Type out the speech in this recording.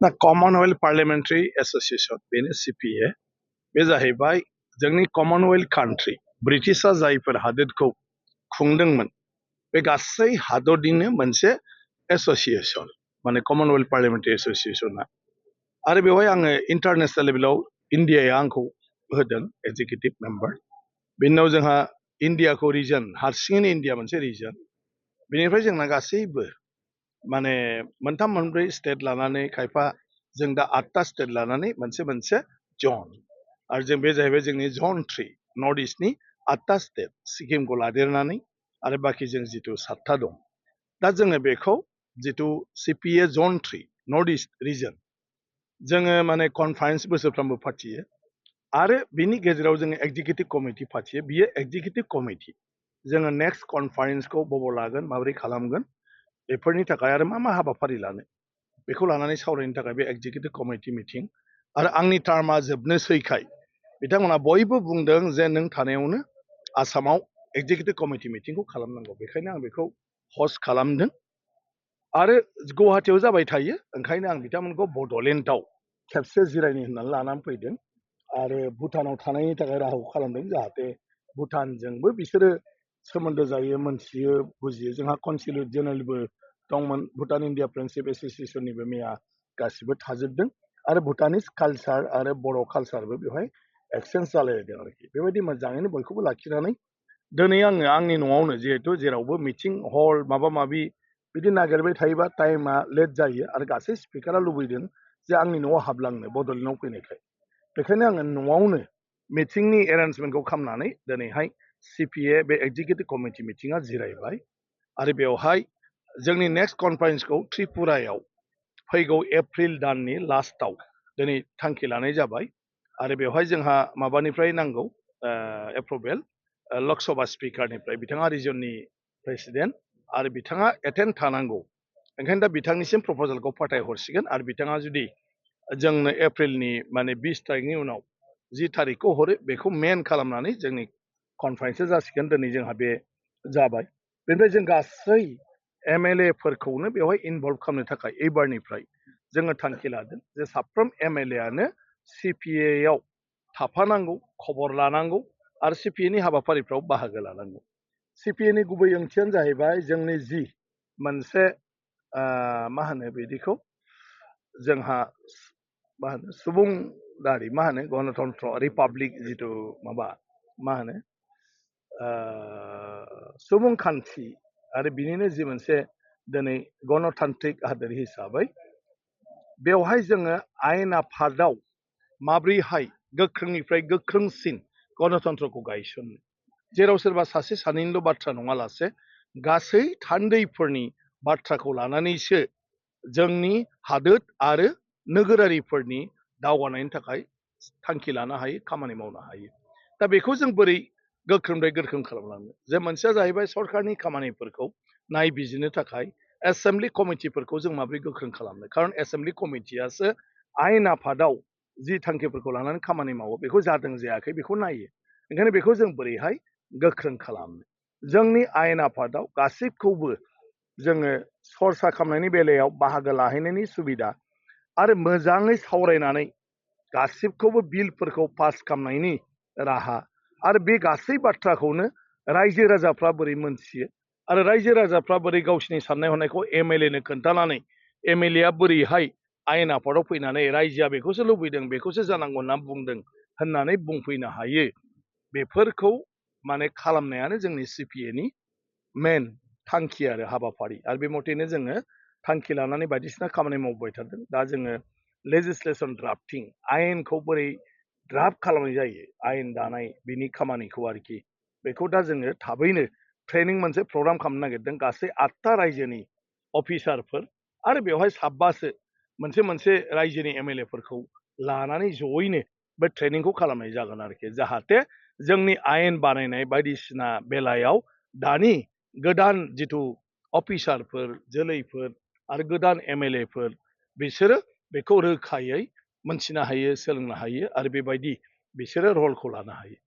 दा Commonwealth parliamentary association बेनो CPA बे जाहैबाय जोंनि कमनवेल्थ कान्ट्रि ब्रिटिशआ जायफोर हादोरखौ खुंदोंमोन बे गासै हादरनिनो मोनसे एसोसिएशन माने कमनवेल्थ पार्लियामेन्टारि एसोसिएशना आरो बेवहाय आङो इन्टारनेशनेल लेभेलाव इन्डियाया आंखौ होदों एक्जिकिउटिभ मेम्बार बेनि उनाव जोंहा इन्डियाखौ रिजन हारसिङैनो इन्डिया मोनसे रिजन बेनिफ्राय जोंना गासैबो माने मोनथाम मोनब्रै स्टेट लानानै खायफा जों दा 8टा स्टेट लानानै मोनसे मोनसे जन आरो जों बे जाहैबाय जोंनि जन 3 नर्थ इस्टनि 8टा स्टेट सिक्किमखौ लादेरनानै आरो बाखि जों जिथु 7टा दं दा जोङो बेखौ जिथु CPA जन 3 नर्थ इस्ट रिजन जोङो माने कनफारेन्स बोसोरफ्रोमबो फाथियो आरो बिनि गेजेराव जोङो एक्जिकिउटिभ कमिटि फाथियो बियो एक्जिकिउटिभ कमिटि जोङो नेक्स्ट कनफारेन्सखौ बबाव लागोन माबोरै खालामगोन बेफोरनि थाखाय आरो मा मा हाबाफारि लानो बेखौ लानानै सावरायनो थाखाय बे एक्जिकिउटिभ कमिटि मिटिं आरो आंनि टार्मआ जोबनोसैखाय बिथांमोना बयबो बुंदों जे नों थानायावनो आसामाव एक्जिकिउटिभ कमिटि मिटिंखौ खालामनांगौ बेखायनो आं बेखौ हस्ट खालामदों आरो गुवाहाटीयाव जाबाय थायो ओंखायनो आं बिथांमोनखौ बड'लेण्डआव खेबसे जिरायनो होननानै लानानै फैदों आरो भुटानाव थानायनि थाखाय राहाखौ खालामदों जाहाथे भुटानजोंबो बिसोरो सोमोन्दो जायो मोनथियो बुजियो जोंहा कनसिलेट जेनेरेलबो दंमोन भुटान इन्डिया फ्रेन्डशिप एसोसिएशननिबो मैया गासिबो थाजोबदों आरो भुटानिस कालचार आरो बर' कालचारबो बेवहाय एक्सचेन्ज जालायदों आरोखि बेबायदि मोजाङैनो बयखौबो लाखिनानै दिनै आङो आंनि न'आवनो जिहेथु जेरावबो मिटिं हल माबा माबि बिदि नागिरबाय थायोबा टाइमा लेट जायो आरो गासै स्पिकारा लुबैदों जे आंनि न'आव हाबलांनो बड'लेण्डआव फैनायखाय बेखायनो आङो न'आवनो मिटिंनि एरेन्जमेन्टखौ खालामनानै दिनैहाय CPA बे एक्जिकिउटिभ कमिटि मिटिङा जिरायबाय आरो बेवहाय जोंनि नेक्स्ट कनफारेन्सखौ त्रिपुरायाव फैगौ एप्रिल दाननि लास्टआव दिनै थांखि लानाय जाबाय आरो बेवहाय जोंहा माबानिफ्राय नांगौ एप्रुभेल लकसभा स्पिकारनिफ्राय बिथाङा रिजननि प्रेसिडेन्ट आरो बिथाङा एटेन्ड थानांगौ ओंखायनो दा बिथांनिसिम प्रप'जालखौ फाथायहरसिगोन आरो बिथाङा जुदि जोंनो एप्रिलनि माने 20 तारिखनि उनाव 10 तारिखखौ हरो बेखौ मेन खालामनानै जोंनि कनफारेन्सआ जासिगोन दिनै जोंहा बे जाबाय बेनिफ्राय जों गासै MLA फोरखौनो बेवहाय इनभल्भ खालामनो थाखाय एबारनिफ्राय जोङो थांखि लादों जे साफ्रोम MLA आनो CPA आव थाफानांगौ खबर लानांगौ आरो CPA नि हाबाफारिफ्राव बाहागो लानांगौ CPA नि गुबै ओंथियानो जाहैबाय जोंनि जि मोनसे मा होनो बिदिखौ जोंहा मा होनो सुबुंदारि मा होनो गणतन्त्र रिपाब्लिक जिथु माबा मा होनो सुबुंखान्थि आरो बिनिनो जि मोनसे दिनै गणतान्त्रिक हादोर हिसाबै बेवहाय जोङो आयेन आफादाव माब्रैहाय गोख्रोंनिफ्राय गोख्रोंसिन गणतन्त्रखौ गायसननो जेराव सोरबा सासे सानैनिल' बाथ्रा नङालासे गासै थान्दैफोरनि बाथ्राखौ लानानैसो जोंनि हादोर आरो नोगोरारिफोरनि दावगानायनि थाखाय थांखि लानो हायो खामानि मावनो हायो दा बेखौ जों बोरै गोख्रोंनिफ्राय गोख्रों खालामलांनो जे मोनसेया जाहैबाय सरकारनि खामानिफोरखौ नायबिजिरनो थाखाय एसेम्बलि कमिटिफोरखौ जों माबोरै गोख्रों खालामनो खारन एसेम्बलि कमिटियासो आयेन आफादाव जि थांखिफोरखौ लानानै खामानि मावो बेखौ जादों जायाखै बेखौ नायो ओंखायनो बेखौ जों बोरैहाय गोख्रों खालामनो जोंनि आयेन आफादाव गासैखौबो जोङो सरसा खालामनायनि बेलायाव बाहागो लाहैनायनि सुबिदा आरो मोजाङै सावरायनानै गासिबखौबो बिलफोरखौ पास खालामनायनि राहा आरो बे गासै बाथ्राखौनो रायजो राजाफ्रा बोरै मोनथियो आरो रायजो राजाफ्रा बोरै गावसिनि साननाय हनायखौ MLA नो खोन्थानानै MLA आ बोरैहाय आयेन आफादाव फैनानै रायजोआ बेखौसो लुबैदों बेखौसो जानांगौ होनना बुंदों होननानै बुंफैनो हायो बेफोरखौ माने खालामनायानो जोंनि CPA नि मेन थांखि आरो हाबाफारि आरो बे मथेनो जोङो थांखि लानानै बायदिसिना खामानि मावबाय थादों दा जोङो लेजिस्लेसन ड्राफ्टिं आयेनखौ बोरै ड्राफ्ट खालामनाय जायो आयेन दानाय बिनि खामानिखौ आरोखि बेखौ दा जोङो थाबैनो ट्रेनिं मोनसे प्रग्राम खालामनो नागिरदों गासै 8टा रायजोनि अफिसारफोर आरो बेवहाय 7बासो मोनसे मोनसे रायजोनि MLA फोरखौ लानानै जयैनो बे ट्रेनिंखौ खालामनाय जागोन आरोखि जाहाथे जोंनि आयेन बानायनाय बायदिसिना बेलायाव दानि गोदान जिथु अफिसारफोर जोलैफोर आरो गोदान MLA फोर बिसोरो बेखौ रोखायै मोनथिनो हायो सोलोंनो हायो आरो बेबायदि बिसोरो रलखौ लानो हायो